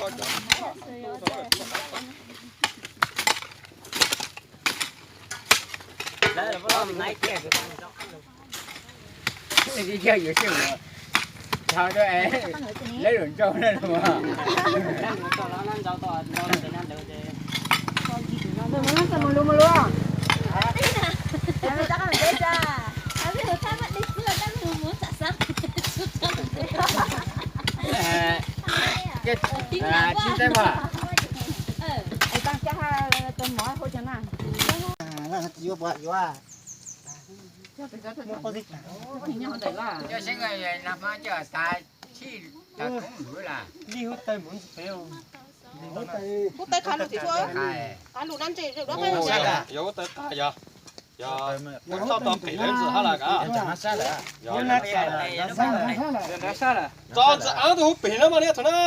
Yog yuav sij hawm, thov rau es lawv lus nrau na los. Coj seb nag hmab coj tas tshij tas koob lwm las. Ub, tes qha lus tsis tshua, qha lus dab ntse, yog ub tes qha yog, yog txhob tau qis lawv ntxim hab las kav. Tso txiv av tus hu pim no mas niag thaum na.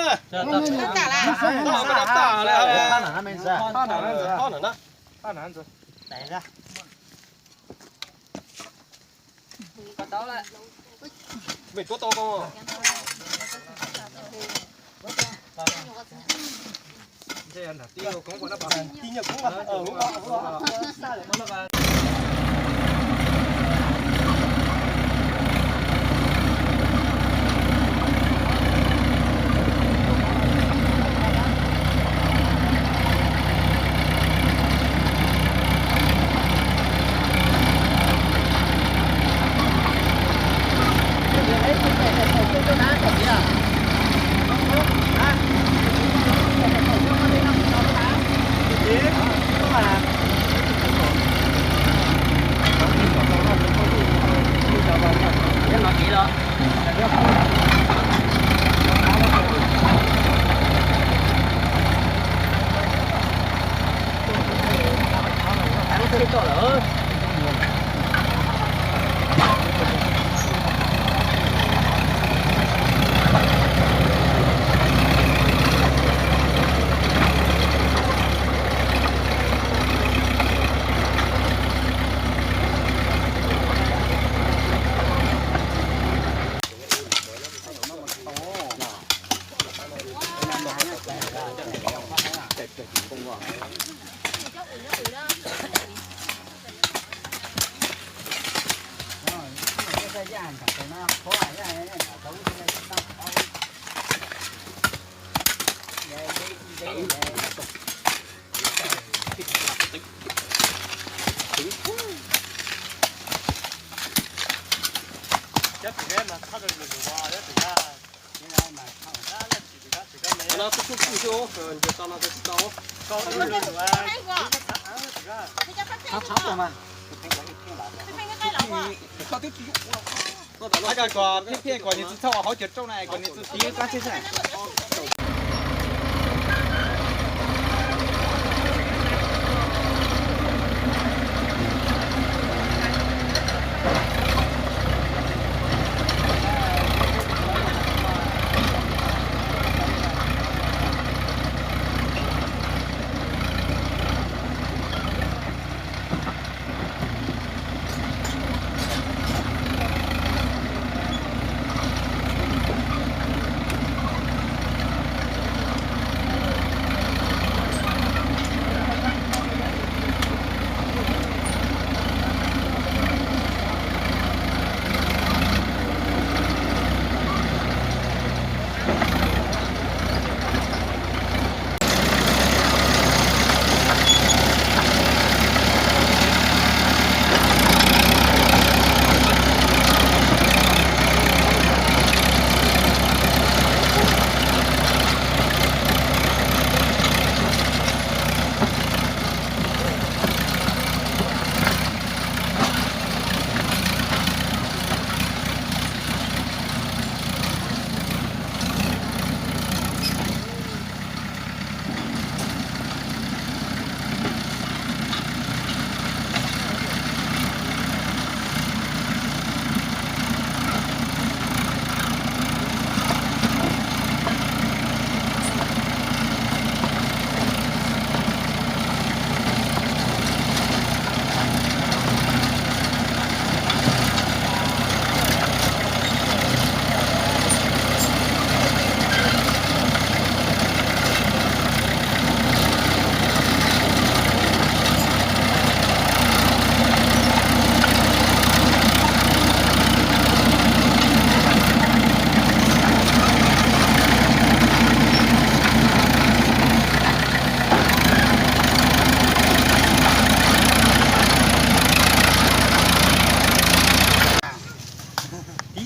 Tag li. Mej tuav tau koj. Kom pheej pheej kom nws tsis txhob ua hauv cov rooj na, kom nws txhob tiv qab tseg xwb.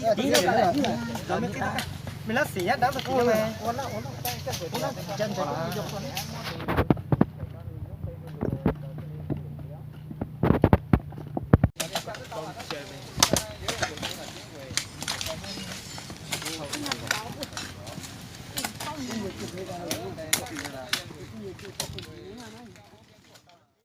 Dib no, me lab xim nyab dab tag kis no.